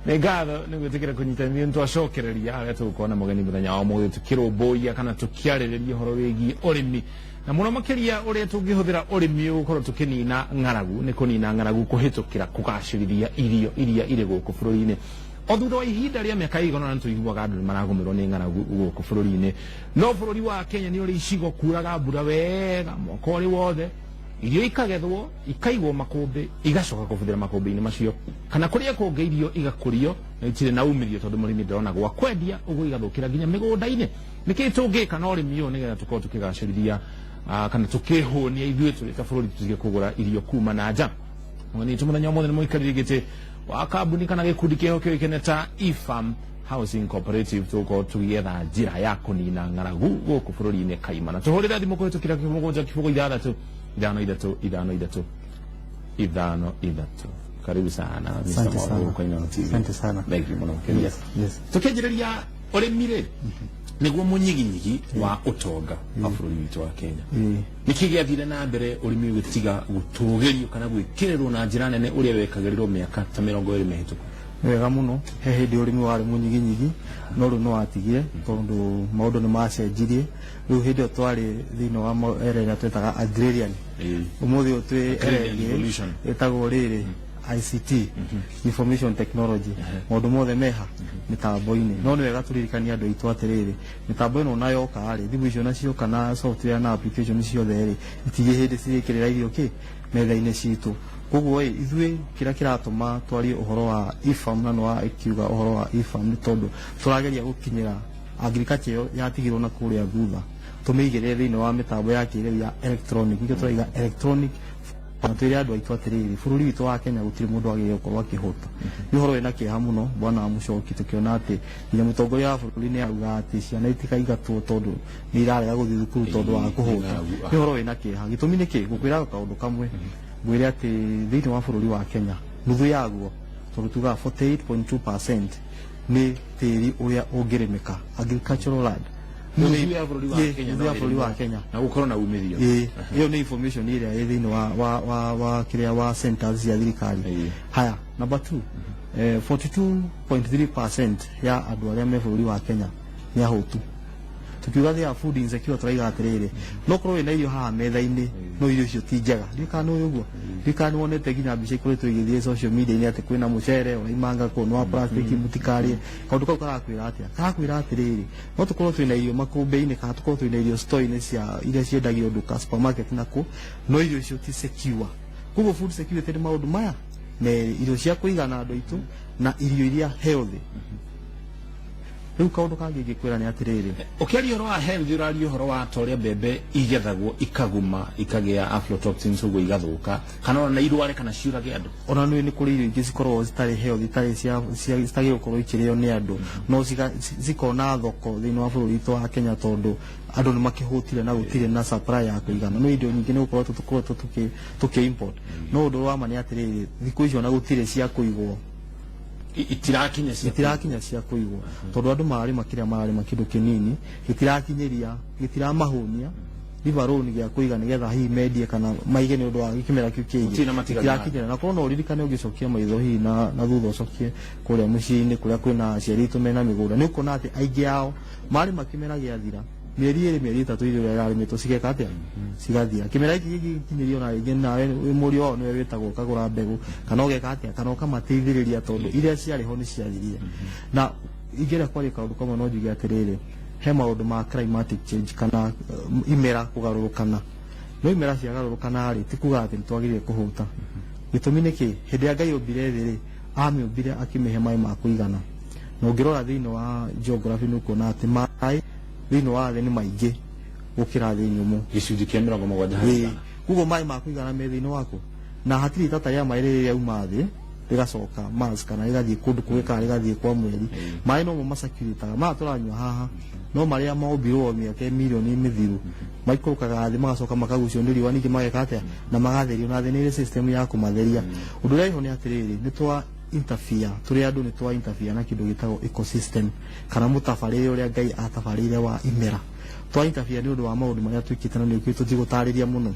Nĩ ngatho nĩ gwĩtĩkĩra kũnyitanĩria. Nĩ twacokereria harĩa tũgũkorwo na mũgeni mũthenya wa ũmũthĩ, tũkĩrũmbũiya kana tũkĩarĩrĩria ũhoro wĩgiĩ ũrĩmi, na mũno makĩria ũrĩa tũngĩhũthĩra ũrĩmi ũyũ gũkorwo tũkĩnina ng'aragu. Nĩ kũnina ng'aragu kũhĩtũkĩra kũgacĩrithia irio iria irĩ gũkũ bũrũri-inĩ. O thutha wa ihinda rĩa mĩaka ĩigana ũna, nĩtũiguaga andũ nĩ maragũmĩrwo nĩ ng'aragu gũkũ bũrũri-inĩ. No bũrũri wa Kenya nĩ ũrĩ icigo kuraga mbura wega mwaka ũrĩ wothe, irio ikagethwo, ikaigwo makũmbĩ, igacoka kũbuthĩra makũmbĩ-inĩ macio, kana kũrĩa kũngĩ irio igakũrio na itirĩ na umithio tondũ mũrĩmi ndarona gwa kwendia, ũguo igathũkĩra nginya mĩgũnda-inĩ. Nĩkĩ tũngĩka na ũrĩmi ũyũ nĩgetha tũkorwo tũkĩgacĩrithia kana tũkĩhũnia ithuĩ tũrĩ ta bũrũri, tũtige kũgũra irio kuma na nja? Mũgeni witũ mũthenya ũmũthĩ nĩ mũikarĩri gĩtĩ wa kambuni kana gĩkundi kĩho kĩũĩkaine ta eFarm Housing Cooperative. Tũgũkorwo tũgĩetha njĩra ya kũnina ng'aragu gũkũ bũrũri-inĩ kaimana. Tũhũrĩre thimũ kũhĩtũkĩra 0 7 0 6 5 3 5 3. Karibu sana, Mr. Asante Mauro, sana. gũkũ Inooro TV. Asante sana. Thank you mũno makĩria. Yes. Tũkĩanjĩrĩria, ũrĩmi rĩ, nĩguo mũnyiginyigi wa ũtonga wa bũrũri witũ wa Kenya. Nĩkĩ gĩathire na mbere ũrĩmi ũgĩtiga gũtũgĩrio kana gwĩkĩrĩrwo na njĩra nene ũrĩa wekagĩrĩrwo mĩaka ta 20 mĩhĩtũku? Nĩ wega mũno. He hĩndĩ ũrĩmi warĩ mũnyiginyigi, no rĩu nĩ watigire tondũ maũndũ nĩ macenjirie. Rĩu hĩndĩ ĩyo twarĩ thĩinĩ wa era ĩrĩa twetaga agrarian. Ũmũthĩ ũyũ twĩ era Agrarian ĩngĩ revolution. ĩtagwo rĩrĩ ICT, information technology. Maũndũ mothe meha mĩtambo-inĩ. No nĩ wega tũririkanie andũ aitũ atĩrĩrĩ, mĩtambo ĩno ona yoka rĩ, thimũ icio nacio kana software na application ciothe rĩ, itirĩ hĩndĩ cirĩkĩrĩra irio kĩ metha-inĩ citũ. Koguo ĩ, ithuĩ kĩrĩa kĩratũma twarie ũhoro wa eFarm, na nĩ ĩkiuga ũhoro wa eFarm, nĩ tondũ tũrageria gũkinyĩra agriculture ĩyo yatigirwo na kũrĩa thutha, tũmĩigĩrĩre thĩinĩ wa mĩtambo ya kĩrĩu ya electronic. Nĩkĩo tũraiga electronic, na twĩre andũ aitũ atĩrĩrĩ, bũrũri witũ wa Kenya gũtirĩ mũndũ wagĩrĩire gũkorwo akĩhũta. Nĩ ũhoro wĩna kĩeha mũno, bwana wa Mũcoki, tũkĩona atĩ nginya mũtongoria wa bũrũri nĩ auga atĩ ciana itikaingatwo tondũ nĩ irarega gũthiĩ thukuru tondũ wa kũhũta. Nĩ ũhoro wĩna kĩeha. Gĩtũmi nĩ kĩ? Ngũkwĩra kaũndũ kamwe, ngwĩre atĩ thĩinĩ wa bũrũri wa Kenya, nuthu yaguo, tondũ tugaga 48.2% nĩ tĩri ũrĩa ũngĩrĩmĩka, agricultural land. Nuthu ya bũrũri wa Kenya nuthu ya no bũrũri wa ĩrĩmwo Kenya na gũkorwo na umithio. Ĩĩ, ĩyo nĩ information ĩrĩa ĩ thĩinĩ wa kĩrĩa wa centers cia thirikari. Haya, number two, 42.3% ya andũ arĩa me bũrũri wa Kenya nĩ ahũtu. Tukiuga they are food insecure, turaiga atĩrĩrĩ, no korwo wĩna irio haha metha-inĩ, no irio icio ti njega. Ndiũĩ kana nĩ ũĩ ũguo, ndiũĩ kana nĩ wonete nginya mbica ikoretwo igĩthiĩ social media-inĩ atĩ kwĩna mũcere ũraimanga kũu nĩ wa plastic, mũtikarĩe. Kaũndũ kau karakwĩra atĩa? Karakwĩra atĩrĩrĩ, no tũkorwo twĩna irio makũmbĩ-inĩ kana tũkorwo twĩna irio store-inĩ cia iria ciendagio nduka, supermarket na kũ, no irio icio ti secure. Koguo food security nĩ maũndũ maya merĩ: irio cia kũigana andũ aitũ na irio iria healthy. Rĩu kaũndũ kangĩ ingĩkwĩra nĩ atĩrĩrĩ, Ũkĩaria ũhoro wa health, ũraria ũhoro wa ta ũrĩa mbembe igethagwo ikaguma, ikagĩa aflatoxins, ũguo igathũka, kana ona irware kana ciũrage andũ? Ona nĩ kũrĩ irio ingĩ cikoragwo citarĩ healthy, itarĩ cia citagĩrĩirwo gũkorwo ikĩrĩo nĩ andũ, no cikona thoko thĩinĩ wa bũrũri witũ wa Kenya tondũ andũ nĩ makĩhũtire na gũtirĩ na supply ya kũigana. No indo nyingĩ nĩ gũkorwo tũkoretwo tũkĩ import. No ũndũ wa ma nĩ atĩrĩrĩ, thikũ icio ona gũtirĩ cia kũigwo. Itirakinya cia Gĩtirakinya cia kũigwo tondũ andũ mararĩma kĩrĩa mararĩma kĩndũ kĩnini, gĩtirakinyĩria, gĩtiramahũnia livaroni gĩa kũiga nĩgetha hihi mendie kana maige nĩ ũndũ wa kĩmera kĩu kĩngĩ. Gũtirĩ na matigari. Gĩtirakinyĩra. Na korwo no ũririkane, ũngĩcokia maitho hihi na thutha, ũcokie kũrĩa mũciĩ-inĩ kũrĩa kwĩna aciari aitũ mena mĩgũnda, nĩ ũkuona atĩ aingĩ ao marĩma, kĩmera gĩathira, mĩeri 2, mĩeri 3, irio iria irarĩmĩtwo cigeka atĩa? Cigathira. Kĩmera gĩkĩ gĩgĩkinyĩrio na rĩngĩ nawe wĩ mũriũ wao nĩwe wĩtagwo ũkagũra mbegũ kana ũgeka atĩa kana ũkamateithĩrĩria tondũ iria ciarĩ ho nĩ ciathirire. Na ingĩenda kwaria kaũndũ kamwe, no njuge atĩrĩrĩ, he maũndũ ma climatic change kana imera kũgarũrũkana. No imera ciagarũrũkana rĩ, ti kuga atĩ nĩ twagĩrĩire kũhũta. Gĩtũmi nĩ kĩ? Hĩndĩ ĩrĩa Ngai ombire thĩ rĩ, amĩũmbire akĩmĩhe maĩ ma kũigana. Na ũngĩrora thĩinĩ wa geography, nĩ ũkuona atĩ maĩ thĩinĩ wa thĩ nĩ maingĩ gũkĩra thĩ nyũmũ. Gĩcunjĩ kĩa 70 harĩ 100. Koguo maĩ ma kũigana me thĩinĩ waku, na hatirĩ itata rĩa maĩ rĩrĩa rĩauma thĩ rĩgacoka Mars kana rĩgathiĩ kũndũ kũngĩ kana rĩgathiĩ kwa mweri. Maĩ nomo macirculataga maya tũranyua haha, no marĩa mombirwo mĩaka mirioni mĩthiru maikũrũkaga thĩ, magacoka makagucio nĩ riũa, ningĩ mageka atĩa na magatherio, na thĩ nĩ ĩrĩ system ya kũmatheria. Ũndũ ũrĩa wĩho nĩ atĩrĩrĩ, nĩ twa interfere tũrĩ andũ, nĩ twa interfere na kĩndũ gĩtagwo ecosystem kana mũtabarĩre ũrĩa Ngai atabarĩire wa imera. Twa interfere nĩ ũndũ wa maũndũ marĩa twĩkĩte, na nĩ ũkĩ tũtigũtarĩria mũno.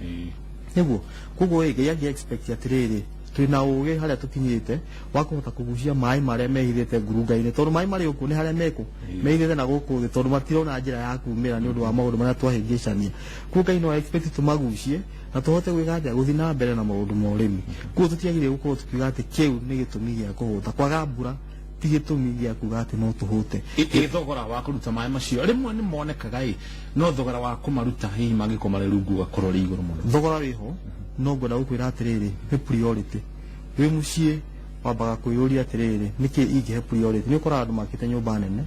Nĩguo koguo ĩ, Ngai angĩ expect atĩrĩrĩ, Twĩna ũgĩ harĩa tũkinyĩte wa kũhota kũgucia maĩ marĩa mehithĩte ngurunga-inĩ, tondũ maĩ marĩ gũkũ nĩ harĩa mekũ mehithĩte na gũkũ thĩ, tondũ matirona njĩra ya kumĩra nĩ ũndũ wa maũndũ marĩa twahĩngĩcania. Koguo Ngai no expect tũmagucie na tũhote gwĩka atĩa? Gũthiĩ na mbere na maũndũ ma ũrĩmi. Koguo tũtiagĩrĩire gũkorwo tũkiuga atĩ kĩu nĩ gĩtũmi gĩa kũhũta. Kwaga mbura ti gĩtũmi gĩa kuga atĩ no tũhũte. Ĩ thogora wa kũruta maĩ macio rĩmwe nĩ monekaga ĩ, no thogora wa kũmaruta hihi mangĩkorwo marĩ rungu ũgakorwo ũrĩ igũrũ mũno. Thogora wĩho, no ngwenda gũkwĩra atĩrĩrĩ, nĩ priority. Wĩ mũciĩ wambaga kwĩyũria atĩrĩrĩ, nĩkĩ ingĩhe priority? Nĩ ũkoraga andũ makĩte nyũmba nene,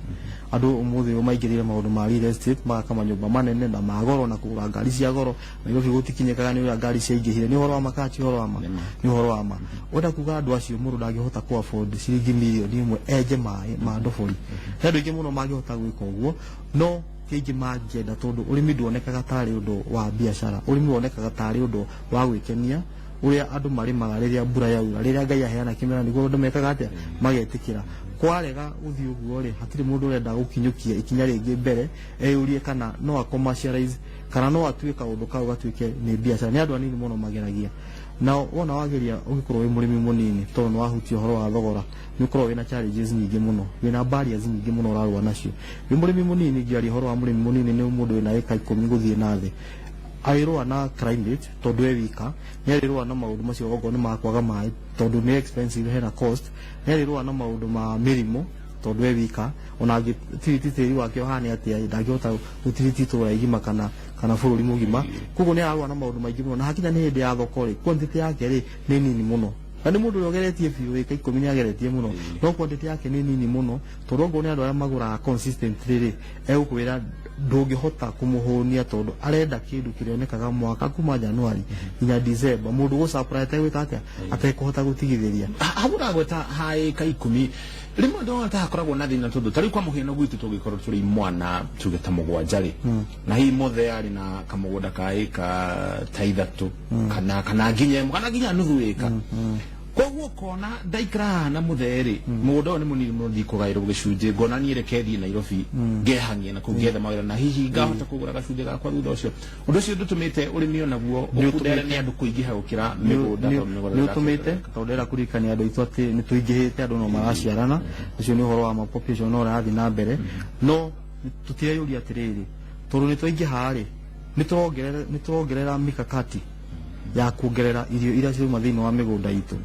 andũ ũmũthĩ ũyũ maingĩrĩire maũndũ ma real estate, magaka manyũmba manene na ma goro na kũgũra ngari cia goro. Nairobi gũtikinyĩkaga nĩ ũrĩa ngari ciaingĩhire. Nĩ ũhoro wa ma kana ti ũhoro wa ma? Nĩ ũhoro wa ma. Wenda kuga andũ acio, mũndũ ndangĩhota kũ afford ciringi 1 million enje maĩ ma ndobori. He andũ aingĩ mũno mangĩhota gwĩka ũguo, no ti aingĩ mangĩenda, tondũ ũrĩmi nduonekaga tarĩ ũndũ wa biacara. Ũrĩmi wonekaga tarĩ ũndũ wa gwĩkenia ũrĩa andũ marĩmaga rĩrĩa mbura yaura, rĩrĩa Ngai aheana kĩmera, nĩguo andũ mekaga atĩa? Magetĩkĩra. Kwarega gũthiĩ ũguo rĩ, hatirĩ mũndũ ũrenda gũkinyũkia ikinya rĩngĩ mbere eyũrie kana no a commercialize, kana no atue kaũndũ kau gatuĩke nĩ biacara. Nĩ andũ anini mũno mageragia. Na wona wageria, ũngĩkorwo wĩ mũrĩmi mũnini, tondũ nĩ wahutia ũhoro wa thogora, nĩ ũkoragwo wĩna challenges nyingĩ mũno, wĩna barriers nyingĩ mũno ũrarũa nacio wĩ mũrĩmi mũnini. Ngĩaria ũhoro wa mũrĩmi mũnini, nĩ mũndũ wĩna ĩka 10 gũthiĩ na thĩ. Arĩrũa na climate tondũ e wika, nĩ arĩrũa na maũndũ macio okorwo nĩ ma kwaga maĩ tondũ nĩ expensive, hena cost, nĩ arĩrũa na maũndũ ma mĩrimũ tondũ e wika. Ona angĩtiriti tĩri wake ũhane atĩa, ndangĩhota gũtiriti itũra igima kana bũrũri mũgima. Koguo nĩ ararũa na maũndũ maingĩ mũno, na hakinya nĩ hĩndĩ ya thoko rĩ, quantity yake rĩ nĩ nini mũno. Na nĩ mũndũ ũrĩa ũgeretie biũ, ĩka 10 nĩ ageretie mũno, no quantity yake nĩ nini mũno, tondũ okorwo nĩ andũ arĩa magũraga consistently rĩ, egũkwĩra ndũngĩhota kũmũhũnia, tondũ arenda kĩndũ kĩrĩonekaga mwaka kuma January nginya December, mũndũ gũ supply ategwĩka atĩa, atekũhota gũtigithĩria. Hau ũragweta ha ĩka 10, rĩmwe ndona ta hakoragwo na thĩna, tondũ ta rĩu kwa mũhiano gwitũ tũngĩkorwo tũrĩ mwana tuge ta mũgwanja rĩ, na hihi mothe arĩ na kamũgũnda ka ĩka ta 3 kana nginya 1 kana nginya nuthu ĩka. Koguo kona ndaikara haha na mũthee rĩ, mũgũnda ũyũ nĩ mũnini mũno, ndikũgaĩrwo gĩcunjĩ, ngona niĩ reke thiĩ Nairobi ngehang'ie na kũu ngethe mawĩra na hihi ngahota kũgũra gacunjĩ gakwa thutha ũcio. Ũndũ ũcio ndũtũmĩte ũrĩmi onaguo ũkundere nĩ andũ kũingĩha gũkĩra mĩgũnda, tondũ mĩgũnda Nĩ ũtũmĩte, tondũ ndĩrenda kũririkania andũ aitũ atĩ nĩ tũingĩhĩte, andũ no maraciarana. Ũcio nĩ ũhoro wa ma, population no ũrathiĩ na mbere, no tũtireyũria atĩrĩrĩ, tondũ nĩ twaingĩha rĩ, nĩ tũrongerera mikakati ya kuongerera irio iria cirauma thĩinĩ wa mĩgũnda itũ?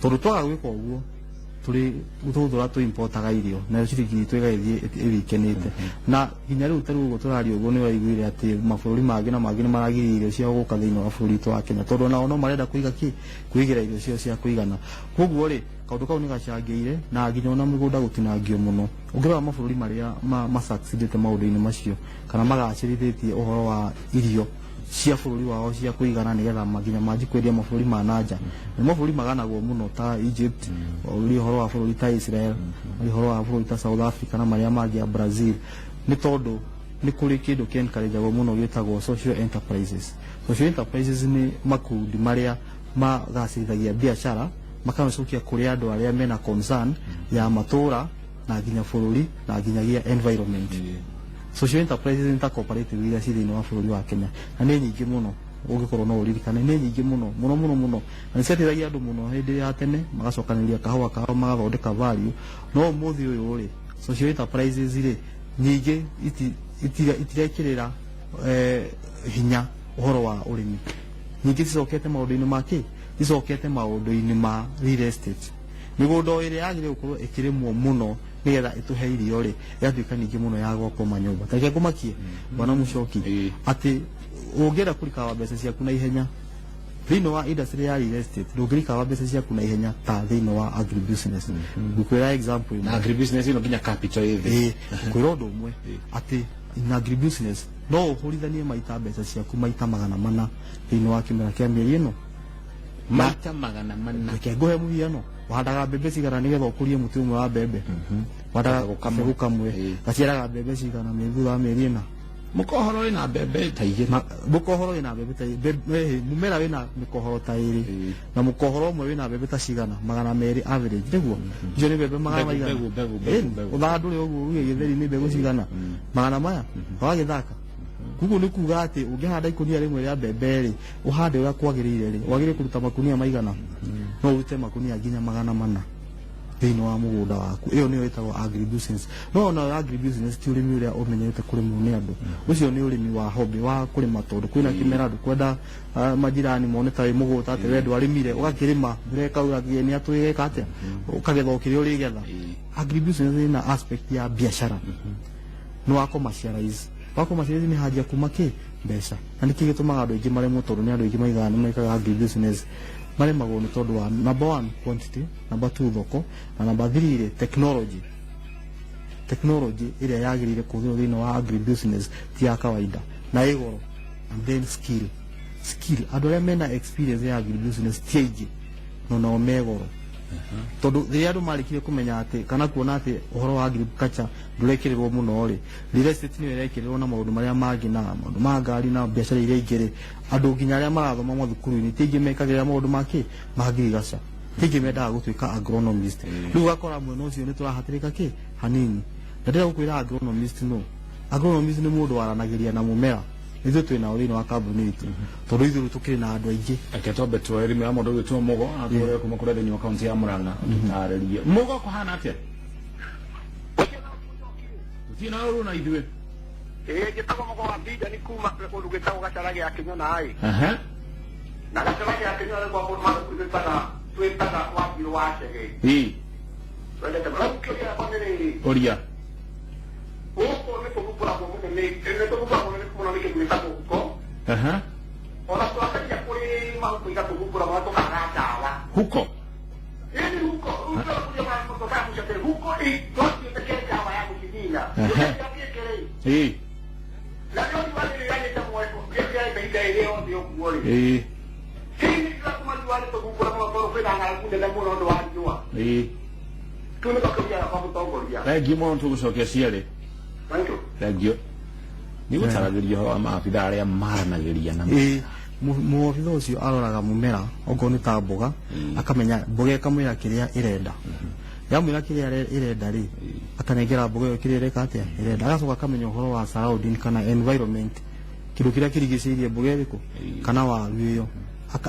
Tondũ twaga gwĩka ũguo, tũrĩ tũgũtũra tũ importaga irio, nayo ciringi itũ ĩgagĩthiĩ ĩwikenĩte. Na nginya rĩu, ta rĩu ũguo tũraria ũguo, nĩ ũraiguire atĩ mabũrũri mangĩ na mangĩ nĩ maragiria irio ciao gũka thĩinĩ wa bũrũri witũ wa Kenya, tondũ onao no marenda kũiga kĩ kwĩigĩra irio ciao cia kũigana. Koguo rĩ, kaũndũ kau nĩ gacangĩire na nginya ona mĩgũnda gũtinangio mũno. Ũngĩrora mabũrũri marĩa ma succeedĩte maũndũ-inĩ macio kana magacĩrithĩtie ũhoro wa irio cia bũrũri wao cia kũigana, nĩgetha nginya manji kwendia mabũrũri ma nanja, nĩ mabũrũri maganagwo mũno ta Egypt, ũrĩ ũhoro wa bũrũri ta Israel, ũrĩ ũhoro wa bũrũri ta South Africa na marĩa mangĩ ya Brazil, nĩ tondũ nĩ kũrĩ kĩndũ kĩ encourageagwo mũno gĩtagwo social enterprises. Social enterprises nĩ makundi marĩa magacĩrithagia biacara, makamacokia kũrĩ andũ arĩa mena concern ya matũra na nginya bũrũri na nginyagia environment. Social enterprises nĩ ta cooperative iria ci thĩinĩ wa bũrũri wa Kenya, na nĩ nyingĩ mũno. Ũngĩkorwo no ũririkane, nĩ nyingĩ mũno mũno mũno mũno, na nĩ ciateithagia andũ mũno hĩndĩ ya tene, magacokanĩrĩria kahũa kao magathondeka value. No ũmũthĩ ũyũ rĩ, social enterprises rĩ nyingĩ itirekĩrĩra hinya ũhoro wa ũrĩmi. Nyingĩ cicokete maũndũ-inĩ ma kĩ? Icokete maũndũ-inĩ ma real estate. Mĩgũnda o ĩrĩa yagĩrĩire gũkorwo ĩkĩrĩmwo mũno nĩgetha ĩtũhe irio rĩ, ĩgatuĩka ningĩ mũno ya gwakwo manyũmba. Ta reke ngũmakie, bwana Mũcoki, atĩ ũngĩenda kũrikawa mbeca ciaku na ihenya thĩinĩ wa industry ya real estate, ndũngĩrikawa mbeca ciaku na ihenya ta thĩinĩ wa agribusiness. Ngũkwĩra example ĩmwe. Na agribusiness ĩno nginya capital ĩ thĩ. Ĩĩ, ngũkwĩra ũndũ ũmwe, atĩ in agribusiness no ũhũrithanie maita mbeca ciaku maita 400 thĩinĩ wa kĩmera kĩa mĩeri ĩno. Maita 400? Reke ngũhe mũhiano. Ũhandaga mbembe cigana nĩgetha ũkũrie mũtĩ ũmwe wa mbembe? Ũhandaga Gabegũ kamwe. gabegũ kamwe. Gaciaraga mbembe cigana thutha wa mĩeri 4? Mũkohoro wĩna mbembe ta 2. Mũkohoro wĩna mbembe ta mũmera wĩna mĩkohoro ta 2. Na mũkohoro ũmwe wĩna mbembe ta cigana? 200 average, nĩguo? Icio nĩ mbembe magana Mbegũ, maigana? mbegũ, mbegũ, mbegũ, mbegũ. Ũthandũre ũguo uge gĩtheri nĩ mbegũ cigana? Magana maya wagĩthaka. Koguo nĩ kuga atĩ ũngĩhanda ikũnia rĩmwe rĩa mbembe rĩ, ũhande ũrĩa kwagĩrĩire rĩ, wagĩrĩire kũruta makunia maigana? No ũrute makunia nginya 400 thĩinĩ wa mũgũnda waku. Ĩyo nĩyo ĩtagwo agribusiness. No ona agribusiness ti ũrĩmi ũrĩa ũmenyerete kũrĩmwo nĩ andũ. Ũcio nĩ ũrĩmi wa hobby, wa kũrĩma tondũ kwĩna kĩmera, ndũkwenda majirani mone ta wĩ mũgũta atĩ we ndwarĩmire, ũgakĩrĩma mbura ĩkaura nĩ atũgĩka atĩa, ũkagetha o kĩrĩa ũrĩgetha. Agribusiness ĩna aspect ya biacara, nĩ wa commercialize. Wa commercialize nĩ hanjia kuma kĩ mbeca, na nĩkĩ gĩtũmaga andũ aingĩ maremwo? Tondũ nĩ andũ aingĩ maigaga nĩ mekaga agribusiness maremagwo nĩ tondũ wa number one quantity, number two thoko, na number three rĩ, technology. Technology ĩrĩa yagĩrĩire kũhũthĩrwo thĩinĩ wa agribusiness ti ya kawaida na ĩ goro. And then skill, andũ arĩa mena experience ya agribusiness ti aingĩ, no nao me goro, tondũ rĩrĩa andũ marĩkire kũmenya atĩ kana kuona atĩ ũhoro wa agriculture ndũrekĩrĩrwo mũno rĩ, real estate nĩyo ĩrekĩrĩrwo na maũndũ marĩa mangĩ na maũndũ ma ngari na biacara iria ingĩ rĩ, andũ nginya arĩa marathoma mathukuru-inĩ ti aingĩ mekagĩrĩra maũndũ ma kĩ ma agriculture, ti aingĩ mendaga gũtuĩka agronomist. Rĩu ũgakora mwena ũcio nĩ tũrahatĩrĩka kĩ hanini. Na ndĩrenda gũkwĩra agronomist, no agronomist nĩ mũndũ waranagĩria na mũmera. Ithuĩ twĩ nao thĩinĩ wa kambuni itũ, tondũ ithuĩ rĩu tũkĩrĩ na andũ aingĩ. Reke twambe tuoe thimũ ya mũndũ ũgwĩtwo Mũgo atũre kuma kũrĩa thĩinĩ wa kaunti ya Murang'a. Ũtũtarĩrie, Mũgo, kũhana atĩa? Tũtirĩ na ũru na ithuĩ. Ĩĩ, njĩtagwo Mũgo wa Mbinda, nĩ kuma kũndũ gwĩtagwo Gacara gĩa Kĩnyona ĩ. Na Gacara gĩa Kĩnyona nĩ kwa mũndũ twĩtaga Wanjirũ wa Chege. Twendete mũno. Rĩu kĩũria gĩakwa nĩ rĩrĩ. Ũria. Gũkũ nĩ tũthumbũragwo mũno nĩ kĩndũ gĩtagwo huko. Ona twageria kũrĩma huko igatũthumbũra mũno, tũkaga ndawa. Huko? Ĩni, huko. Rĩu tũrakuria tũkamũcia huko twatuĩke ndawa ya gũcinina. Gĩkĩ rĩ, na rĩo riũa rĩrĩ rĩarĩte rĩarĩte ihinda rĩrĩ yothe ũguo rĩ, hihi nĩkĩratũma riũa rĩtũthumbũre mũno, tondũ kwĩna ng'aragu nene mũno ũndũ wa riũa? Kĩu nĩkĩo kĩũria gĩakwa, mũtongoria. Thengiũ mũno, tũgũcokia cierĩ. Thank you. Thengiũ. Nĩ gũtaragĩria ũhoro wa maabitha arĩa maranagĩria na Ĩĩ, mũobitha ũcio aroraga mũmera, okorwo nĩ ta mboga, akamenya mboga, ĩkamwĩra kĩrĩa ĩrenda. Yamwĩra kĩrĩa ĩrenda rĩ, akanengera mboga ĩyo kĩrĩa ĩreka atĩa ĩrenda. Agacoka akamenya ũhoro wa surrounding kana environment, kĩndũ kĩrĩa kĩrigicĩirie mboga ĩrĩkũ kana waru ĩyo.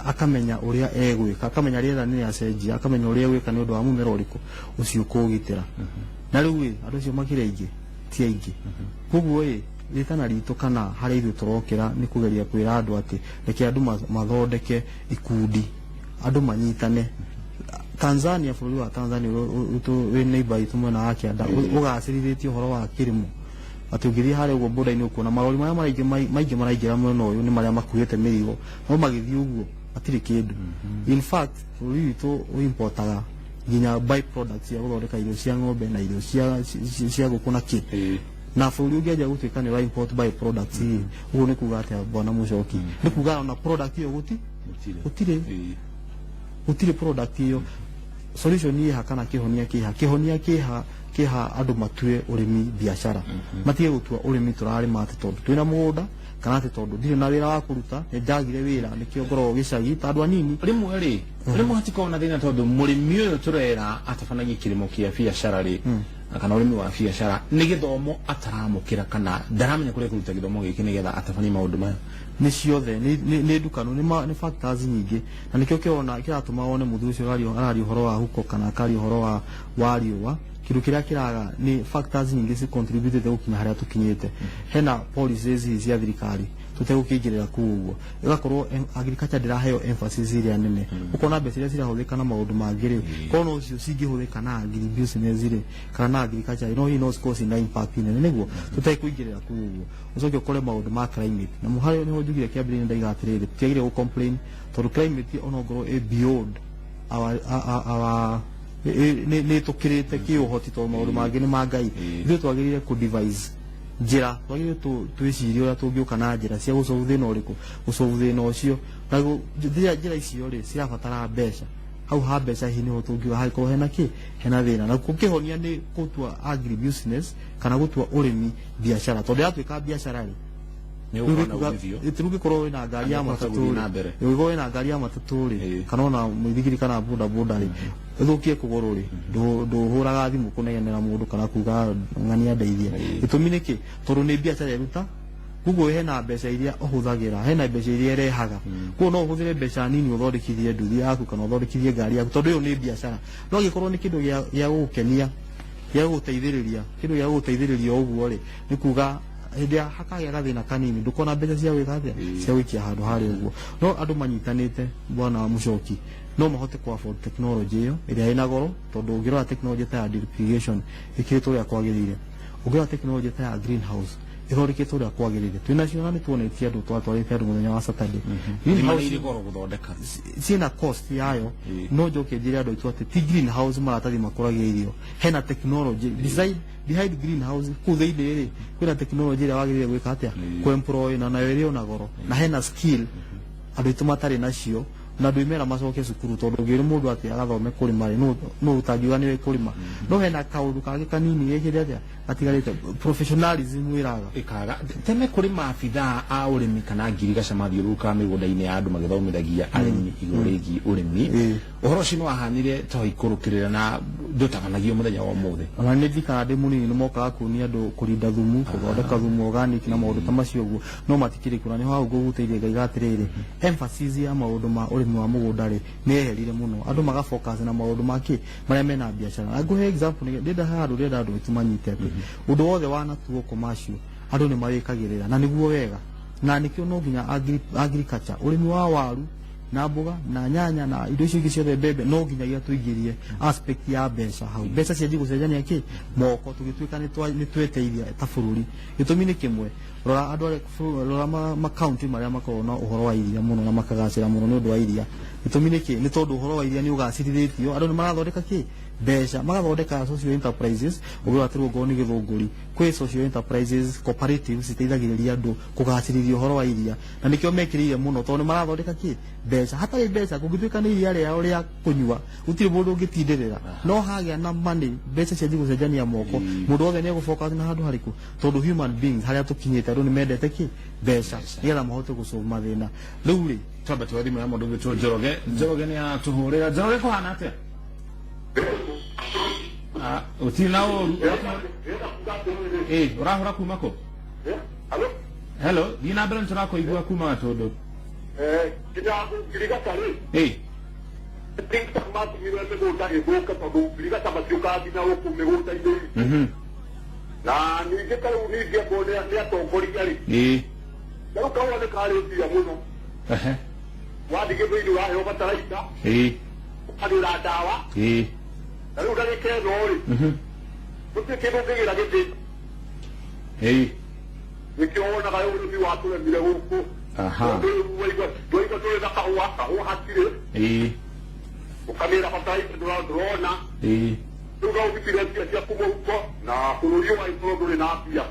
Akamenya ũrĩa egwĩka, akamenya rĩera nĩ rĩacenjia, akamenya ũrĩa egwĩka nĩ ũndũ wa mũmera ũrĩkũ ũcio kũũgitĩra. Na rĩu ĩ, andũ acio makĩrĩ aingĩ? Ti aingĩ. Koguo ĩ, rĩtana ritũ kana harĩa ithuĩ tũrokĩra nĩ kũgeria kwĩra andũ atĩ reke andũ mathondeke ikundi, andũ manyitane. Tanzania, bũrũri wa Tanzania wĩ neighbor itũ mwena wa kĩanda, ũgacĩrithĩtie ũhoro wa kĩrĩmo atĩ ũngĩthiĩ harĩa ũguo border-inĩ ũkuona marori marĩa maraingĩ maingĩ maraingĩra mwena ũyũ nĩ marĩa makuĩte mĩrigo, no magĩthiĩ ũguo matirĩ kĩndũ. In fact, bũrũri witũ ũimportaga nginya by products cia gũthondeka irio cia ng'ombe na irio cia ngũkũ na kĩ. Na bũrũri ũngĩanjia gũtuĩka nĩ ũra import by products rĩ, ũguo nĩ kuga atĩa, bwana Mũcoki? Nĩ kuga ona product ĩyo Gũtirĩ. Gũtirĩ. Gũtirĩ product ĩyo. Solution ĩha kana kĩhonia kĩha? Kĩhonia kĩha andũ matue ũrĩmi biacara, matige gũtua ũrĩmi tũrarĩma atĩ tondũ twĩna mũgũnda kana atĩ tondũ ndirĩ na wĩra wa kũruta, nĩ njagire wĩra nĩkĩo ngoragwo gĩcagi ta andũ anini. Rĩmwe rĩ, rĩmwe hatikoragwo na thĩna, tondũ mũrĩmi ũyũ tũrera atabanagia kĩrĩmo kĩa biacara rĩ, kana ũrĩmi wa biacara, nĩ gĩthomo ataramũkĩra kana ndaramenya kũrĩa kũruta gĩthomo gĩkĩ nĩgetha atabanie maũndũ maya? Nĩ ciothe, nĩ ndukanu, nĩ factors nyingĩ, na nĩkĩo kĩrona kĩratũma wone mũthuri ũcio araria ũhoro wa huko kana akaria ũhoro wa riũa. Kĩndũ kĩrĩa kĩraga nĩ factors nyingĩ ci contributĩte gũkinya harĩa tũkinyĩte. Hena policies ici cia thirikari tũtegũkĩingĩrĩra kũu ũguo, ĩgakorwo agriculture ndĩraheo emphasis ĩrĩa nene. Ũkona mbeca iria cirahũthĩka na maũndũ mangĩ rĩ, korwo no ũcio cingĩhũthĩka na agribusiness rĩ kana na agriculture, no hihi no cikorwo ciĩna impact nene, nĩguo tũtekũingĩrĩra kũu ũguo. Ũcoke ũkore maũndũ ma climate, na harĩa nĩho njugire kĩambĩrĩria, ndaiga atĩrĩrĩ, tũtiagĩrĩire gũ complain tondũ climate ona ongorwo ĩ beyond our nĩ tũkĩrĩte kĩũhoti, tondũ maũndũ mangĩ nĩ ma Ngai. Ithuĩ twagĩrĩire kũ devise njĩra, twagĩrĩire twĩcirie ũrĩa tũngĩũka na njĩra cia gũsolve thĩna ũrĩkũ, gũsolve thĩna ũcio. Na njĩra icio rĩ, cirabatara mbeca. Hau ha mbeca hihi nĩho tũngiuga hangĩkorwo hena kĩ, hena thĩna. Na kũkĩhonia nĩ gũtua agribusiness kana gũtua ũrĩmi biacara, tondũ yatuĩka biacara rĩ, Nĩ ũgũkorwo na umithio. Rĩu ũngĩkorwo wĩna ngari ya Na nĩũkũhota matatũ gũthiĩ rĩ, na mbere. Ũngĩkorwo wĩna ngari ya matatũ rĩ, kana ona mũithikiri kana boda boda rĩ, ĩthũkie kũgũrũ rĩ, ndũhũraga thimũ kũnegenera mũndũ kana kuga ng'ania ndeithie. Gĩtũmi nĩ kĩ? Tondũ nĩ biacara ĩruta Koguo hena mbeca iria ũhũthagĩra, hena mbeca iria ĩrehaga. Koguo no ũhũthĩre mbeca nini ũthondekithie nduthi yaku kana ũthondekithie ngari yaku, tondũ ĩyo nĩ biacara. No angĩkorwo nĩ kĩndũ gĩa gũgũkenia, gĩa gũgũteithĩrĩria, kĩndũ gĩa gũgũteithĩrĩria ũguo rĩ, nĩ kuga hĩndĩ ya hakagĩa gathĩna kanini ndũkona mbeca cia gwĩka atĩa, cia gũikia handũ harĩa ũguo. No andũ manyitanĩte, bwana wa Mũcoki, no mahote ku afford technology ĩyo ĩrĩa ĩna goro, tondũ ũngĩrora technology ta ya drip irrigation ĩkĩrĩtwo ũrĩa kwagĩrĩire, ũngĩrora technology ta ya greenhouse ĩthondeketwo ũrĩa kwagĩrĩire, twĩnacio na nĩtuonetie andũ, twatwarĩte andũ mũthenya wa Saturday. Greenhouse irĩ goro gũthondeka, ciĩna cost yayo. No njoke njĩre andũ aitũ atĩ ti greenhouse maratathi makũragia irio, hena technology design behind greenhouse. Kũu thĩinĩ rĩ, kwĩna technology ĩrĩa wagĩrĩire gwĩka atĩa, kũ-employ, na nayo ĩrĩ ona goro, na hena skill andũ aitũ matarĩ nacio, na andũ imera macoke cukuru, tondũ ũngĩra mũndũ atĩ agathome kũrĩma rĩ, no ũtangiuga nĩwe kũrĩma. No hena kaũndũ kangĩ kanini gekĩre atĩa gatigarĩte, professionalism ĩraga. Ĩkaga tene kũrĩ maabithaa a ũrĩmi kana ngirigaca mathiũrũrũkaga mĩgũnda-inĩ ya andũ magĩthomithagia arĩmi igũrũ rĩgiĩ ũrĩmi. Ũhoro ũcio nĩ wahanire ta ikũrũkĩrĩra na ndũtabanagio mũthenya wa ũmũthĩ. Ona nĩ ndikaga ndĩ mũnini, nĩ mokaga kuonia andũ kũrinda thumu, kũthondeka thumu organic na maũndũ ta macio ũguo, no matikĩrĩ kuo. Na nĩho hau ngũgũteithia ngaiga atĩrĩrĩ, emphasis ya maũndũ ma ũrĩmi wa mũgũnda rĩ, nĩ yeherire mũno, andũ maga focus na maũndũ ma kĩ marĩa mena biacara. Na ngũhe example, nĩ ndĩrenda haha ndĩrenda andũ aitũ manyite atĩ ũndũ wothe wanatuo commercial andũ nĩ mawĩkagĩrĩra na nĩguo wega, na nĩkĩo no nginya agriculture, ũrĩmi wa waru na mboga na nyanya na indo icio ingĩ ciothe, mbembe, no nginyagia tũingĩrie aspect ya mbeca hau. Mbeca cianjie gũcenjania kĩ moko, tũgĩtuĩka nĩ tweteithia ta bũrũri. Gĩtũmi nĩ kĩmwe, rora andũ arĩa rora ma county marĩa makoragwo na ũhoro wa iria mũno na makagacĩra mũno nĩ ũndũ wa iria. Gĩtũmi nĩ kĩ? Nĩ tondũ ũhoro wa iria nĩ ũgacĩrithĩtio, andũ nĩ marathondeka kĩ mbeca, magathondeka social enterprises. Ũngĩrora atĩrĩ, ongorwo nĩ Gĩthũngũri, kwĩ social enterprises, cooperatives citeithagĩrĩria andũ kũgacĩrithia ũhoro wa iria, na nĩkĩo mekĩrĩire mũno, tondũ nĩ marathondeka kĩ mbeca. Hatarĩ mbeca, kũngĩtuĩka nĩ iria rĩao rĩa kũnyua, gũtirĩ mũndũ ũngĩtindĩrĩra. No hagĩa na money, mbeca cianjie gũcenjania moko, mũndũ wothe nĩ egũfocus na handũ harĩkũ, tondũ human beings harĩa tũkinyĩte, andũ nĩ mendete kĩ mbeca nĩgetha mahote gũsolve mathĩna rĩu rĩ. Twambe tuoe thimũ ya mũndũ ũgwĩtwo Njoroge. Njoroge nĩ aratũhũrĩra. Njoroge, kũhana atĩa? Ah, ũtirĩ na ũru. Ĩ ũrahũra kuma kũ? Halo? Hello, thiĩ na mbere, nĩ tũrakũigua kuma Gatũndũ. Kinya ngirigaca rĩ, ĩ ngirigaca matũmirwe mĩgũnda ĩthũke, tondũ ngirigaca matiũkaga nginya gũkũ mĩgũnda-inĩ. Na ningĩ ta rĩu ningĩ angorwo nĩ atongoria rĩ, ta rĩu kahũa nĩ karĩ mbia mũno. Wathiĩ gĩthĩinĩ ũraheo bataraitha, ũkagĩra ndawa, na rĩu ndagĩka ĩno rĩ, gũtirĩ kĩndũ ũngĩgĩra gĩthĩ. Nĩkĩo wonaga ũrĩmi watũremire gũkũ. Tondũ rĩu ndwaigua ndũrĩ na kahũa, kahũa hatirĩ, ũkamĩra bataraitha ndũrona. Rĩu no ũgitire mbia ciaku mũhuko na bũrũri ũgagĩkorwo ndũrĩ na mbia.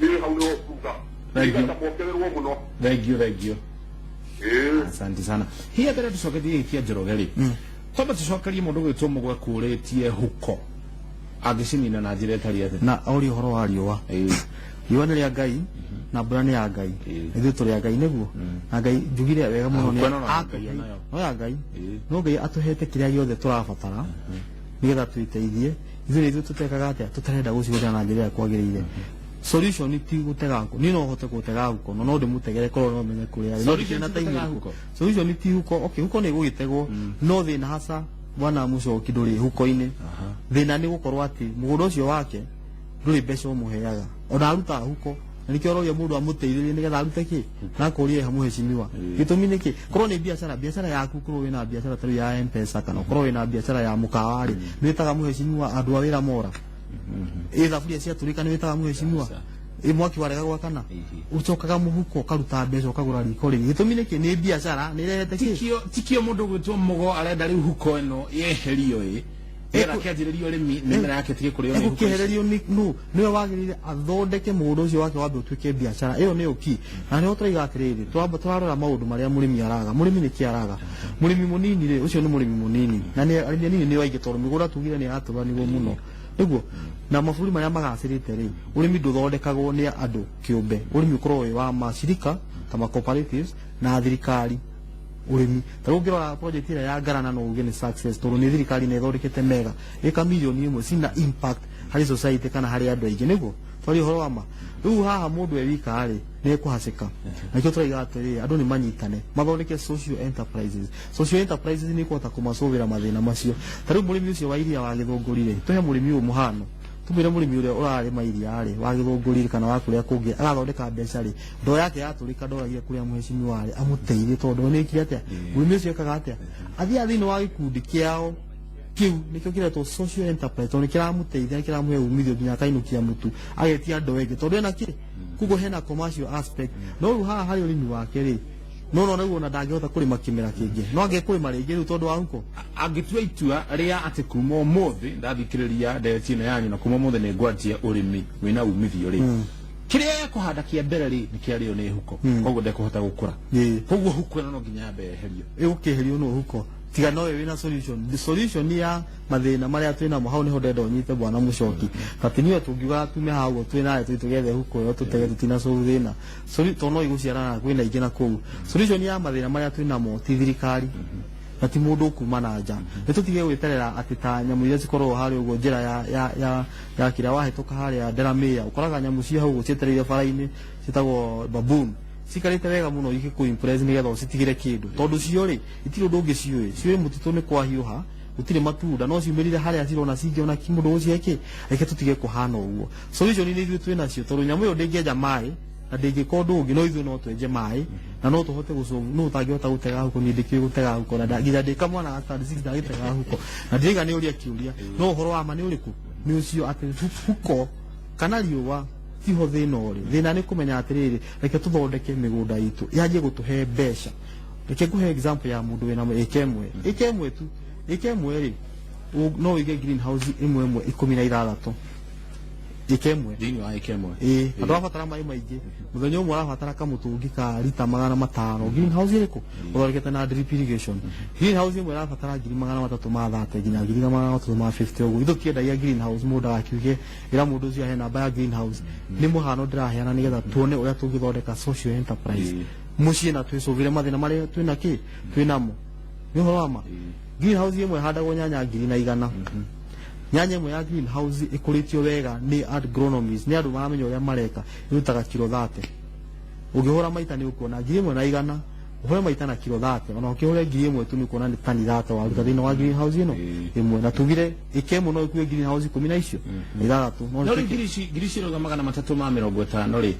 Niĩ hau nĩho kuga. Thank you. Ngirigaca mongererwo mũno. Thank you, thank you. Ĩĩ. Asante sana. Hiya mbere tucoketie gĩkĩ kĩa Njoroge rĩ, twambe tũcokerie mũndũ gwĩtwo Mũgwe kũrĩtie huko angĩcinina na njĩra ĩtarĩ atĩa. Na oria ũhoro wa riũa. Riũa nĩ rĩa Ngai na mbura nĩ ya Ngai. Ithuĩ tũrĩ a Ngai, nĩguo na Ngai njugire wega mũno. Huko ĩno no ya Ngai onayo. No ya Ngai. No Ngai atũhete kĩrĩa gĩothe tũrabatara nĩgetha twĩteithie ithuĩ. Nĩ ithuĩ tũtekaga atĩa, tũtarenda gũcihũthĩra na njĩra ĩrĩa kwagĩrĩire. Solution ti gũtega huko. Niĩ no hote gũtega huko, no ndĩmũtegere korwo no menye kũrĩa arĩ. No Solution ndikĩrĩ na ti time gũtega ĩrĩkũ. huko? Solution ti huko. Okay, huko nĩ gũgĩtegwo, no thĩna hasa, bwana Mũcoki, ndũrĩ huko-inĩ. Thĩna nĩ gũkorwo atĩ mũgũnda ũcio wake ndũrĩ mbeca ũmũheaga ona arutaga huko, na nĩkĩo ũroria mũndũ amũteithĩrĩrie nĩgetha arute kĩ na akũrie ha mũhecimiwa. Gĩtũmi nĩ kĩ? Korwo nĩ biacara yaku, korwo wĩna biacara ta rĩu ya Mpesa kana korwo wĩna biacara ya mũkawa rĩ, nĩ wĩtaga mũhecimiwa andũ a wĩra mora? Ĩ thaburia ciatũrĩka, nĩ wĩtaga mũhecimiwa? Ĩ mwaki warega gwakana, ũcokaga mũhuko ũkaruta mbeca ũkagũra riko rĩngĩ. Gĩtũmi nĩ kĩ? Nĩ biacara nĩ ĩrehete kĩ. Tikio mũndũ gwĩtwo Mũgo arenda rĩu huko ĩno yeherio, ĩ nĩgetha akĩanjĩrĩria ũrĩmi, mĩmera yake ĩtige kũrĩo nĩ huko ici. Egũkĩehererio nĩ nũ? Nĩwe wagĩrĩire athondeke mũgũnda ũcio wake wambe ũtuĩke biacara ĩyo nĩyo ki. Na nĩho tũraiga atĩrĩrĩ, twamba tũrarora maũndũ marĩa mũrĩmi araga. Mũrĩmi nĩ kĩ araga? Mũrĩmi mũnini rĩ, ũcio nĩ mũrĩmi mũnini, na nĩ arĩmi anini nĩo aingĩ, tondũ mĩgũnda tugire nĩ yatũranirwo mũno nĩguo. Na mabũrũri marĩa magacĩrĩte rĩ, ũrĩmi ndũthondekagwo nĩ andũ kĩũmbe. Ũrĩmi ũkoragwo wĩ wa macirika ta ma cooperatives na thirikari. Ũrĩmi ta rĩu ũngĩrora project ĩrĩa ya Ngarana, no uge nĩ success, tondũ nĩ thirikari nĩ ĩthondekete mega ĩka 1 million cina impact. Harĩ society kana harĩ andũ aingĩ, nĩguo twarie ũhoro wa ma. Rĩu haha mũndũ e wika rĩ, nĩ ekũhacĩka. Nakĩo tũraiga atĩrĩrĩ, andũ nĩ manyitane, mathondeke social enterprises. Social enterprises nĩ ikũhota kũmacũvĩra mathĩna macio. Ta rĩu mũrĩmi ũcio wa iria wa Gĩthũngũri rĩ, tũhe mũrĩmi ũyũ mũhano, tumwĩre mũrĩmi ũrĩa ũrarĩma iria rĩ wa Gĩthũngũri kana wa kũrĩa kũngĩ agathondeka mbeca rĩ, ndoo yake yatũrĩka, ndoragia kũrĩa mũhecimiwa rĩ amũteithie, tondũ nĩ ĩkire atĩa. Mũrĩmi ũcio ekaga atĩa? Athiaga thĩinĩ wa gĩkundi kĩao kĩu, nĩkĩo kĩretwo social enterprise, tondũ nĩ kĩramũteithia, nĩ kĩramũhe umithio nginya akainũkia mũtu, agetia ndoo ĩngĩ tondũ ena kĩ. Koguo hena commercial aspect. No rĩu haha harĩ ũrĩmi wake rĩ, no no rĩu ona ndangĩhota kũrĩma kĩmera kĩngĩ, no angĩ kũrĩma rĩngĩ rĩu tondũ wa huko. Angĩtua itua rĩa atĩ kuma ũmũthĩ ndathikĩrĩria ndereti ĩno yanyu na kuma ũmũthĩ nĩ ngwanjia ũrĩmi wĩna umithio rĩ, kĩrĩa ekũhanda kĩa mbere rĩ, nĩ kĩarĩo nĩ huko, koguo ndekũhota gũkũra. Koguo huko ĩno no nginya yambe yeherio. Ĩgũkĩeherio no huko, tiga nowe wĩna solution. The solution ya mathĩna marĩa twĩnamo hau nĩho ndenda ũnyite, bwana Mũcoki. Tati niwe tũngiuga tume hau ũguo twĩ nawe tũthiĩ tũgethe huko ĩyo tũtege, tũtina solve thĩna. Tondũ no igũciarana kwĩna ingĩ na kũu. Solution ya mathĩna marĩa twĩnamo ti thirikari na ti mũndũ ũkuma na nja. Nĩ tũtige gwĩterera atĩ ta nyamũ iria cikoragwo harĩa ũguo njĩra ya kĩrĩa wahĩtũka harĩa Delamere, ũkoraga nyamũ ciĩ hau ũguo cietereire bara-inĩ, ciĩtagwo baboon, cikarĩte wega mũno igĩkũ impress nĩgetha ũcitigĩre kĩndũ, tondũ cio rĩ itirĩ ũndũ ũngĩ ciũĩ. Ciũĩ mũtitũ nĩ kwahiũha, gũtirĩ matunda, no ciumĩrire harĩa cirona cingĩona mũndũ gũcihe kĩ. Reke tũtige kũhana ũguo. Solution nĩ ithuĩ twĩ nacio, tondũ nyamũ ĩyo ndĩngĩenja maĩ na ndĩngĩka ũndũ ũngĩ, no ithuĩ no twenje maĩ na no tũhote gũsolve. No ũtangĩhota gũtega huko, niĩ ndĩkĩũĩ gũtega huko na nginya ndĩ kamwana ga standard six ndagĩtega huko na ndiraiga nĩ ũria kĩũria. No ũhoro wa ma nĩ ũrĩkũ? Nĩ ũcio atĩ huko kana riũa tiho thĩna ũrĩ. Thĩna nĩ kũmenya atĩrĩrĩ, reke tũthondeke mĩgũnda itũ yanjie gũtũhe mbeca. Reke ngũhe example ya mũndũ wĩna ĩka ĩmwe, ĩka ĩmwe tu. Ĩka ĩmwe rĩ, no ũige greenhouse ĩmwe ĩmwe 16, ĩka ĩmwe. Thĩinĩ wa ĩka ĩmwe? Ĩĩ, na ndũrabatara maĩ maingĩ. Mũthenya ũmwe ũrabatara kamũtũngi ka rita 500. Greenhouse ĩrĩkũ ũthondekete na drip irrigation, greenhouse ĩmwe ĩrabatara 330,000 nginya 350,000 ũguo. Ithuĩ tũtiendagia greenhouse, mũndũ agakiuge ĩra mũndũ ũcio ahe namba ya greenhouse. Nĩ mũhano ndĩraheana nĩgetha tuone ũrĩa tũngĩthondeka social enterprise mũciĩ na twĩcũvĩre mathĩna marĩa twĩna kĩ twĩnamo. Nĩ ũhoro wa ma, greenhouse ĩmwe ĩhandagwo nyanya 1,100. Nyanya ĩmwe ya greenhouse ĩkũrĩtio wega nĩ agronomist, nĩ andũ maramenya ũrĩa mareka, ĩrutaga kiro 30. Ũngĩhũra maita nĩ ũkuona 1,100, ũhũre maita na kiro 30, ona ũkĩhũre 1,000 tu nĩ ũkuona nĩ tani 30 waruta thĩinĩ wa greenhouse ĩno ĩmwe. Na tugire ĩka ĩmwe no ĩkue greenhouse ikũmi na icio ithathatũ no No rĩu ngiri ici rauga 350 rĩ,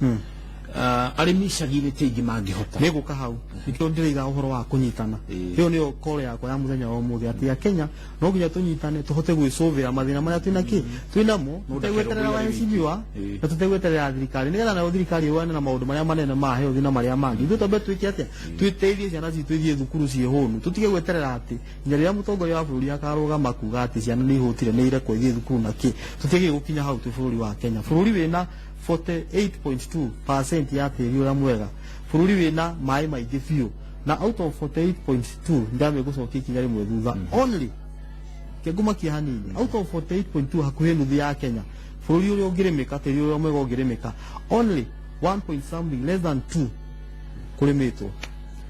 arĩmi icagi-inĩ ti aingĩ mangĩhota. Nĩ gũka hau nĩkĩo ndĩraiga ũhoro wa kũnyitana. Ĩyo nĩyo koro yakwa ya mũthenya wa ũmũthĩ, atĩ a Kenya no nginya tũnyitane tũhote gwĩcũvĩra mathĩna marĩa twĩna kĩ twĩnamo, tũtegweterera waheshimiwa na tũtegweterera thirikari, nĩgetha nayo thirikari ĩrũane na maũndũ marĩa manene ma health na marĩa mangĩ. Ithuĩ twambe twĩke atĩa? Twĩteithie ciana citũ ithiĩ thukuru ciĩ hũnu. Tũtige gweterera atĩ nginya rĩrĩa mũtongoria wa bũrũri akarũgama kuga atĩ ciana nĩ ihũtire, nĩ irekwo ithiĩ thukuru na kĩ. Tũtiagĩrĩire gũkinya hau twĩ bũrũri wa Kenya, bũrũri wĩna 48.2% ya tĩri ũrĩa mwega, bũrũri wĩna maĩ maingĩ biũ. Na out of 48.2, ndambe gũcokia ikinya rĩmwe thutha only kĩngũmakia hanini, out of 48.2, hakuhĩ nuthu ya Kenya, bũrũri ũrĩa ũngĩrĩmĩka, tĩri ũrĩa mwega ũngĩrĩmĩka, only 1 point something, less than 2 kũrĩmĩtwo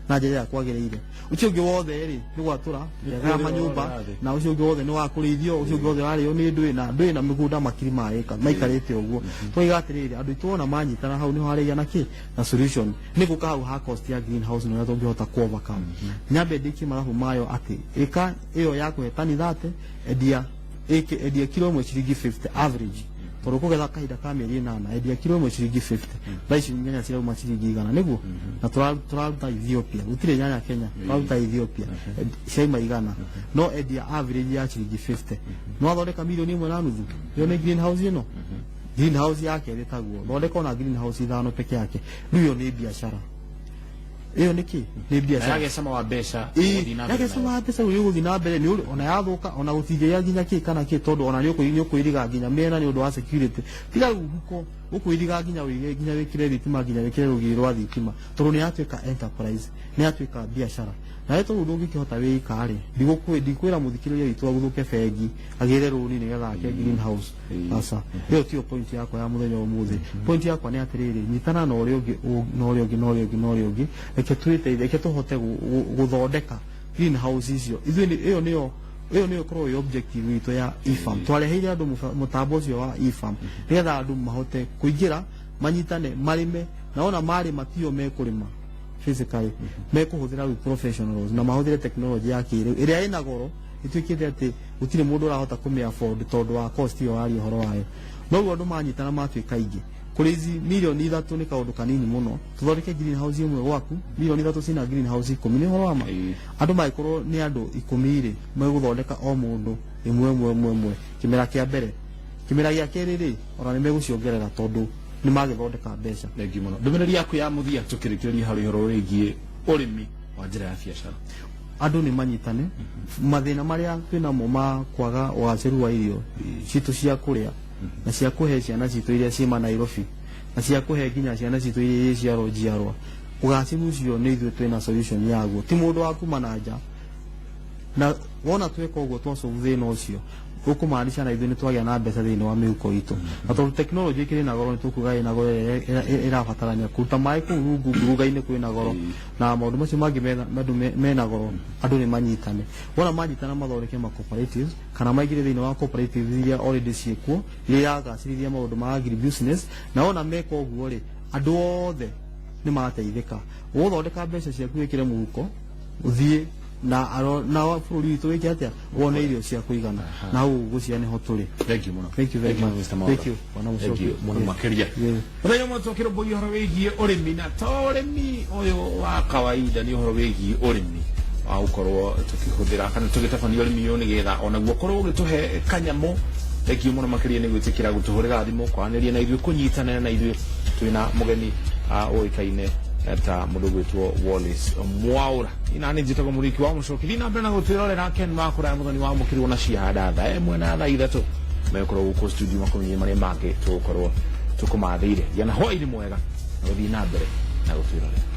na njĩra ĩrĩa kwagĩrĩire. Ũcio ũngĩ wothe rĩ, nĩ gwatũra kĩagaga manyũmba, na ũcio ũngĩ wothe nĩ wa kũrĩithio, ũcio ũngĩ wothe warĩo nĩ ndũĩ na ndũĩ na mĩgũnda makiri ma ĩka maikarĩte ũguo. Twaiga atĩrĩrĩ, andũ aitũ ona manyitana hau nĩho harĩgĩa na kĩ na solution. Nĩ gũka hau ha cost ya greenhouse na ũrĩa tũngĩhota ku overcome. Nyambe ndĩkie mathabu mayo atĩ ĩka ĩyo ya kũhe tani 30, endia ĩke endia kilo ĩmwe ciringi 50 average, tondũ kũgetha kahinda ka mĩeri 8. Endia kilo ĩmwe ciringi 50. Thaa ici nyanya cirauma ciringi 100, nĩguo na tũraruta Ethiopia, gũtirĩ nyanya Kenya, tũraruta Ethiopia. Ciauma 100, no endia average ya ciringi 50, no athondeka 1.5 million. Ĩyo nĩ greenhouse ĩno. Greenhouse ya kerĩ taguo, thondeka ona greenhouse ithano peke yake. Rĩu ĩyo nĩ biacara, ĩyo nĩ kĩ? Nĩ biacara. Yagĩa cama wa mbeca, ũgũthiĩ na mbere Yagĩa cama wa mbeca, rĩu ũgũthiĩ na mbere nĩ ona yathũka ona gũtingĩgĩa nginya kĩ kana kĩ, tondũ ona nĩ ũkwĩriga nginya mĩena nĩ ũndũ wa security. Tiga rĩu huko ũkwĩriga nginya wĩige nginya wĩkĩre thitima, nginya wĩkĩre rũgiri rwa thitima, tondũ nĩ yatuĩka enterprise, nĩ yatuĩka biacara. Nawe tondũ ndũngĩkĩhota wĩika rĩ, ndikwĩra mũthikĩrĩria witũ aguthũke bengi agĩre rũni nĩgetha ake greenhouse. Aca, ĩyo tiyo point yakwa ya mũthenya wa ũmũthĩ. Point yakwa nĩ atĩrĩrĩ, nyitana na ũrĩa ũngĩ, na ũrĩa ũngĩ, na ũrĩa ũngĩ, na ũrĩa ũngĩ. Reke twĩteithie, reke tũhote gũthondeka greenhouse icio ithuĩ. Ĩyo nĩyo Ĩyo nĩyo ĩkoragwo ĩ objective itũ ya eFarm. Twareheire andũ mũtambo ũcio wa eFarm nĩgetha andũ mahote kũingĩra, manyitane, marĩme, na ona marĩma tio mekũrĩma physically, mekũhũthĩra rĩu professionals na mahũthĩre technology ya kĩrĩu ĩrĩa ĩna goro, ĩtuĩkĩte atĩ gũtirĩ mũndũ ũrahota kũmĩ afford tondũ wa cost ĩyo waria ũhoro wayo. Noguo andũ manyitana matuĩka aingĩ, kũrĩ ici 3 mirioni nĩ kaũndũ kanini mũno. Tũthondeke greenhouse ĩmwe gwaku, 3 mirioni cina greenhouse 10, nĩ ũhoro wa ma. Andũ mangĩkorwo nĩ andũ 10 rĩ, megũthondeka o mũndũ ĩmwe ĩmwe ĩmwe ĩmwe kĩmera kĩa mbere. Kĩmera gĩa kerĩ rĩ, ona nĩ megũciongerera tondũ nĩ magĩthondeka mbeca. Thengiũ mũno. Ndũmĩrĩri yaku ya mũthia tũkĩrĩkĩrĩria harĩ ũhoro wĩgiĩ ũrĩmi wa njĩra ya biacara? Andũ nĩ manyitane. Mathĩna marĩa twĩnamo ma kwaga ũgacĩru wa irio citũ cia kũrĩa na cia kũhe ciana citũ iria ciĩ Nairobi na cia kũhe nginya ciana citũ iria ciarwo njiarwa, ũgacĩru ũcio nĩ ithuĩ twĩna solution yaguo, ti mũndũ wa kuma na nja. Na wona tweka ũguo, twasolve thĩna ũcio, ũkũmaanisha na ithuĩ nĩ twagĩa na mbeca thĩinĩ wa mĩhuko itũ. Na tondũ technology ĩkĩrĩ na goro, nĩ tũkuga ĩna goro ĩrĩa ĩrabatarania kũruta maĩ kũu rungu ngurunga-inĩ kwĩna goro na maũndũ macio mangĩ andũ mena goro. Andũ nĩ manyitane. Wona manyitana, mathondeke ma cooperatives kana maingĩre thĩinĩ wa cooperatives iria already ciĩkuo, iria iragacĩrithia maũndũ ma agribusiness. Na wona meka ũguo rĩ, andũ othe nĩ mateithĩka. Ũgũthondeka mbeca ciaku, wĩkĩre mũhuko, ũthiĩ na na bũrũri witũ wĩke atĩa, wone irio cia kũigana. Na hau ngũcia nĩho tũrĩ. Thank you mũno. Thank you very Thank you, much. Mr. Mwaura. Thank you, Bwana Thank Musyoki. you mũno. Yes. Makĩria mũthenya ũmwe tũkĩrũmbũiya ũhoro wĩgiĩ ũrĩmi, na to ũrĩmi ũyũ wa kawaida, nĩ ũhoro wĩgiĩ ũrĩmi wa gũkorwo tũkĩhũthĩra kana tũgĩtabania ũrĩmi ũyũ nĩgetha onaguo ũkorwo ũgĩtũhe kanyamũ. Thank you mũno makĩria nĩ gwĩtĩkĩra gũtũhũrĩra thimũ, kwaranĩria na ithuĩ, kũnyitanĩra na ithuĩ. Twĩna mũgeni ũĩkaine ta mũndũ gwĩtwo Wallace Mwaura. Ina nĩ njĩtagwo Mũriki wa Mũcoki. Thiĩ na mbere na gũtwĩrorera Ken Makũraya mũthoni wa mũkĩrwo na ciahanda 1:00 na 3:00 megũkorwo gũkũ studio makũmenye marĩa mangĩ tũgũkorwo tũkũmathĩire. Gĩa na hwaĩ-inĩ mwega na gũthiĩ na mbere na gũtwĩrorera.